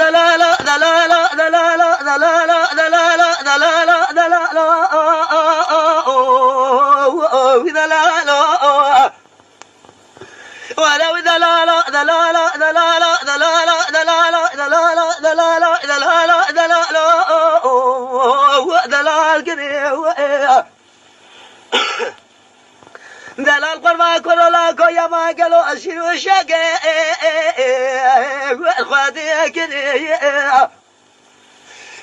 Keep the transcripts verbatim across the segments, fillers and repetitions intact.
Delalo, delalo, delalo, delalo, delalo, delalo, delalo, oh, oh, oh, oh, delalo, oh. Were wî delalo, delalo, delalo, delalo, delalo, delalo, delalo, delalo, delalo, delalo, oh, oh, oh, delal kirê, oh, eh. Delal qurba korola koya ma gelo şîr û şeke, eh, eh, eh, eh, xwedê kirê, eh.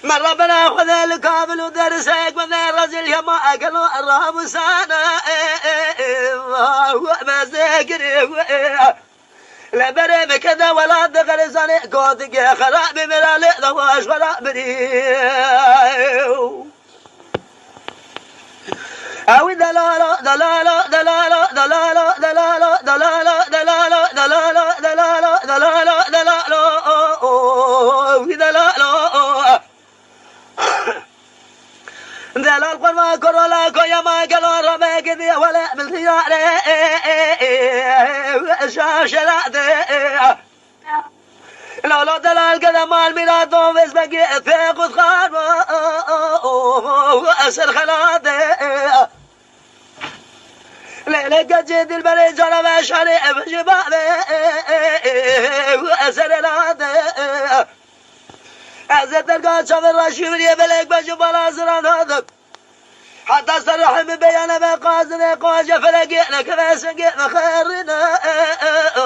Me Rabbena Xwedê li kabil û derisek me ne rezîl hema egelo ramusana, e, e, e, wa, wa, me zekirê, e. Le berê me kede welat de xerizanê, gotige xerabê me ra lê de waş xerab birî. Ew delalo, delalo, delalo, delalo, delalo, delalo, delalo, delalo, delalo, delalo, delalo, oh, oh, oh, wî delalo, oh. Delal qurba korola koya ma gelo rabe gidiye wele min diyare, e, e, e, e, şaşerade, e. Lolo delal gede mal mîra don vez begi, e, te qut xar, o, o, o, o, o, eser xelade, e. Lele gece dilbere cana ve şare, e, veci bade, e, e, e, e, eser elade, e. Ez ê derga çavê raşî viriye belek bejim bala ziran hadim. Heta ser rehimî beyane ve qazine qace felekê nekeve sengê mexerrine, e, e, e,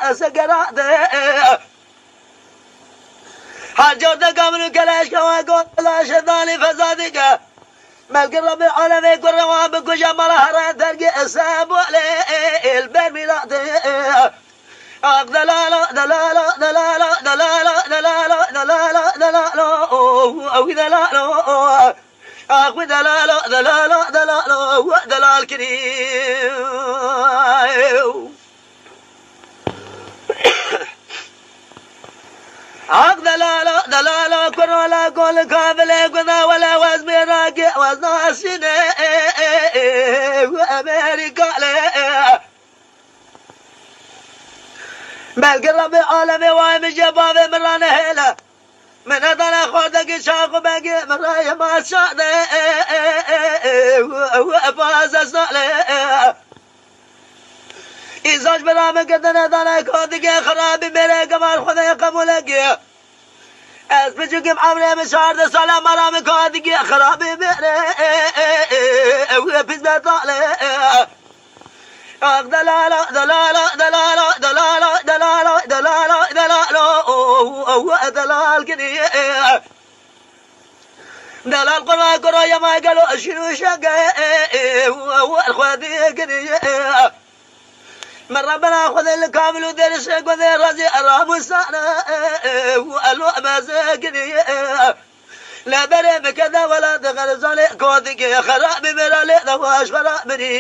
e, e, segerade, e. Her car de gaminu keleşke ve gola şedani fezadike. Belki Rabbi alemi kurre ve bikuje mala hara dergi esabole, e, e, el bermilade, e. Ak delalo, delalo, delalo, delalo, delalo, delalo, delalo, oh, oh, delalo, oh. Ak delalo, delalo, delalo, delal kirî. Ak delalo, delalo, kurola gol kabile guna wala waz mirage, waz nasine, e, e, e, Amerika le, e. Belki Rabbi alemi vay mi je bavê min ra nehêle. Min nedane xwardekî çax û begî min re yema şade, e, e, e, e, e, e, pazdeh sale, e. Îzaş bira min girtine dane ka dike xirabî mêre gemar Xwedê qebûle ki. Ez biçûkim emrê min çardeh sale mara min ka dike xirabî mêre, e, e, e, e, e, pîs betale, e. Ak delalo, delalo, delalo, delalo, delalo, delalo, delalo, oh, oh, oh, delal kiriye. Delal qura qura yema gelo şîr û şeke, oh, oh, xwedî kiriye. Me Rabbena Xwedê li kamil û derişê Xwedê razî ramusane, elo meze kiriye. Leberê bikede welat xerzanê, kotikê xerabî bera lê de baş xerab birî.